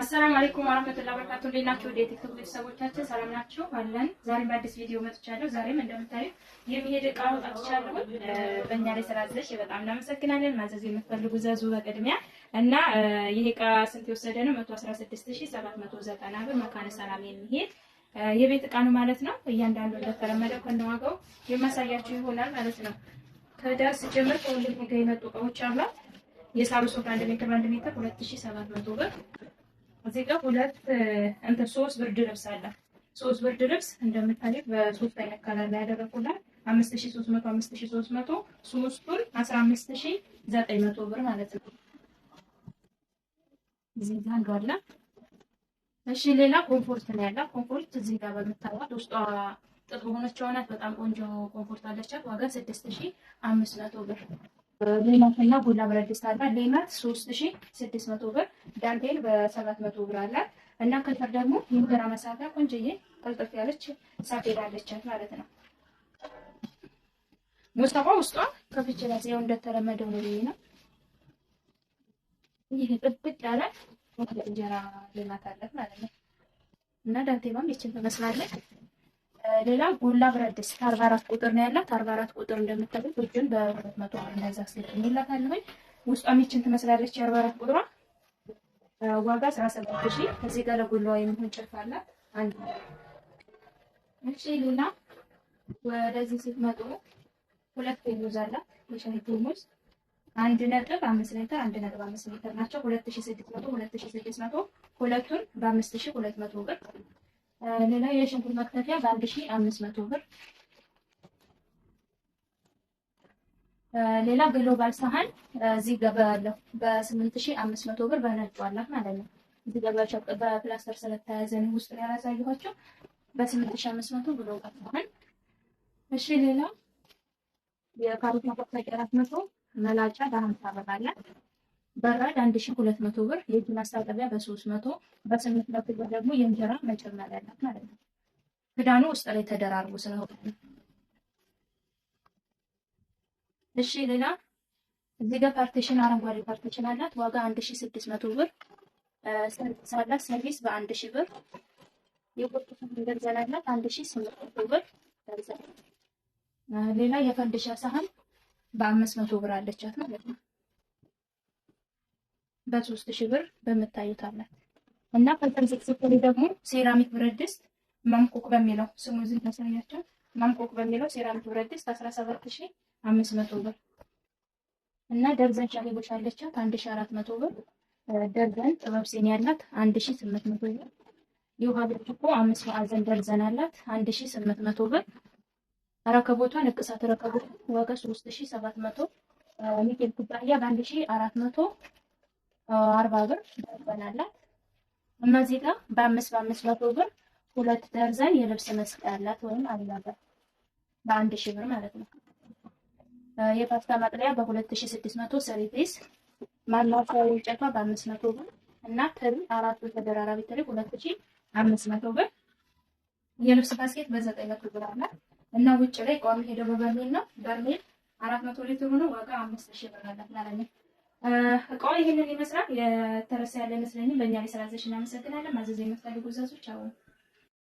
السلام عليكم ورحمة الله وبركاته። እንዴት ናችሁ? ወደ ቲክቶክ ቤተሰቦቻችን ሰላም ናችሁ? አለን። ዛሬም በአዲስ ቪዲዮ መጥቻለሁ። ዛሬም እንደምታዩት የሚሄድ እቃ አውጥቻለሁ። በእኛ ላይ ስላዘዝሽ በጣም እናመሰግናለን። ማዘዝ የምትፈልጉ ዘዙ በቅድሚያ እና ይሄ እቃ ስንት የወሰደ ነው? 116790 ብር መካነ ሰላም የሚሄድ የቤት እቃ ነው ማለት ነው። እያንዳንዱ እንደተለመደው ከነዋጋው የማሳያችሁ ይሆናል ማለት ነው። ከዳር ስጀምር ከወንድሜ ጋር የመጡ እቃዎች አሏት። የሳሩ ሶፋ 1 ሜትር በ1 ሜትር 2700 ብር። እዚህ ጋር ሁለት እንትን ሶስት ብርድ ልብስ አለ። ሶስት ብርድ ልብስ እንደምታዩት በሶስት አይነት color ላይ ያደረኩላት 5300 5300 ሶስቱን 15900 ብር ማለት ነው። እዚህ ጋር አንዱ አለ። እሺ ሌላ comfort ነው ያለ። Comfort እዚህ ጋር በምታዩት ውስጧ ጥጥ በሆነችው ናት። በጣም ቆንጆ comfort አለቻት። ዋጋ 6500 ብር። ሌማትና ጎላ ብረት ድስት አላት። ሌማት 3600 ብር፣ ዳንቴል በ700 ብር አላት እና ከስር ደግሞ የእንጀራ መሳፊያ ቆንጆዬ ቅልጥፍ ያለች ሳፌድ አለቻት ማለት ነው። ሙሳፋ ውስጧ ከፍቼ ላሳየው እንደተለመደው ነው ብዬ ነው። ይህ ጥብቅ ያለ እንጀራ ሌማት አላት ማለት ነው እና ዳንቴሏም ይችን ትመስላለች። ሌላ ጎላ ብረት ድስት 44 ቁጥር ነው ያላት። 44 ቁጥር እንደምታዩት እጁን በ200 ብር እንደዛ አስገጥሜላታለሁኝ። ውስጧም ይችን ትመስላለች። የ44 ቁጥሯ ዋጋ 17000። እዚህ ጋር ለጎላዋ የሚሆን ጭልፋ አላት አንድ። እሺ ሌላ ወደዚህ ስትመጡ ሁለት ቴርሙዝ አላት። የሻይ ቴርሙዝ 1.5 ሊትር 1.5 ሊትር ናቸው። 2600 2600 ሁለቱን በ5200 ብር። ሌላ የሽንኩርት መክተፊያ በ1500 ብር። ሌላ ግሎባል ሳህን እዚህ ገበያለሁ በ8500 ብር በነጩ አላት ማለት ነው። እዚህ ገበያ በፕላስተር ስለተያዘ ነው ውስጥ ያላሳየኋቸው በ8500 ግሎባል ሳህን። እሺ ሌላ የካሮት መፈቅፈቂያ 400 መላጫ በ50 ብር አለ። በራድ 1200 ብር፣ የእጅ ማስታጠቢያ በ300 በ800 ብር ደግሞ የእንጀራ መጨመሪያ አላት ማለት ነው። ክዳኑ ውስጥ ላይ ተደራርቦ ስለሆነ። እሺ ሌላ እዚህ ጋር partition አረንጓዴ partition አላት። ዋጋ 1600 ብር። ሰርቪስ አላት። ሰርቪስ በ1000 ብር። የቁርጥ ደርዘን አላት 1800 ብር ደርዘን። ሌላ የፈንዲሻ ሳህን በ500 ብር አለቻት ማለት ነው። በ3000 ብር በምታዩት አላት እና ከተንዘቅዝቆ ደግሞ ሴራሚክ ብረት ድስት ማምኮክ በሚለው ስሙ እዚህ ታሳያቸው። ማምኮክ በሚለው ሴራሚክ ብረት ድስት 17500 ብር እና ደርዘን ሻይ ቦሽ አለቻት 1400 ብር። ደርዘን ጥበብ ሲኒ ያላት 1800 ብር። የውሃ ብርጭቆ አምስት ማዕዘን ደርዘን አላት 1800 ብር። ረከቦቷ ንቅሳት ረከቦቷ ዋጋ 3700። ኒኬል ኩባያ በ1440 ብር ደርዘን አላት እና እዚህ ጋር በ5 በ500 ብር ሁለት ደርዘን የልብስ መስቀያ አላት ወይም አላባ በ1000 ብር ማለት ነው። የፓስታ ማጥለያ በ2600 ሰርቪስ፣ ማማሰያ እንጨቷ በ500 ብር እና ትሪ አራቱ ተደራራቢ ትሪ 2500 ብር። የልብስ basket በ900 ብር አላት እና ውጭ ላይ ቋሚ ሄደው በበርሜል ነው። በርሜል 400 ሊትር ሆኖ ዋጋ 5000 ብር አላት ማለት ነው። እቃው ይህንን ይመስላል። የተረሳ ያለ አይመስለኝም። በእኛ ላይ ስላዘዝሽ እናመሰግናለን። ማዘዝ የምትፈልጉ ዘዞች አሁን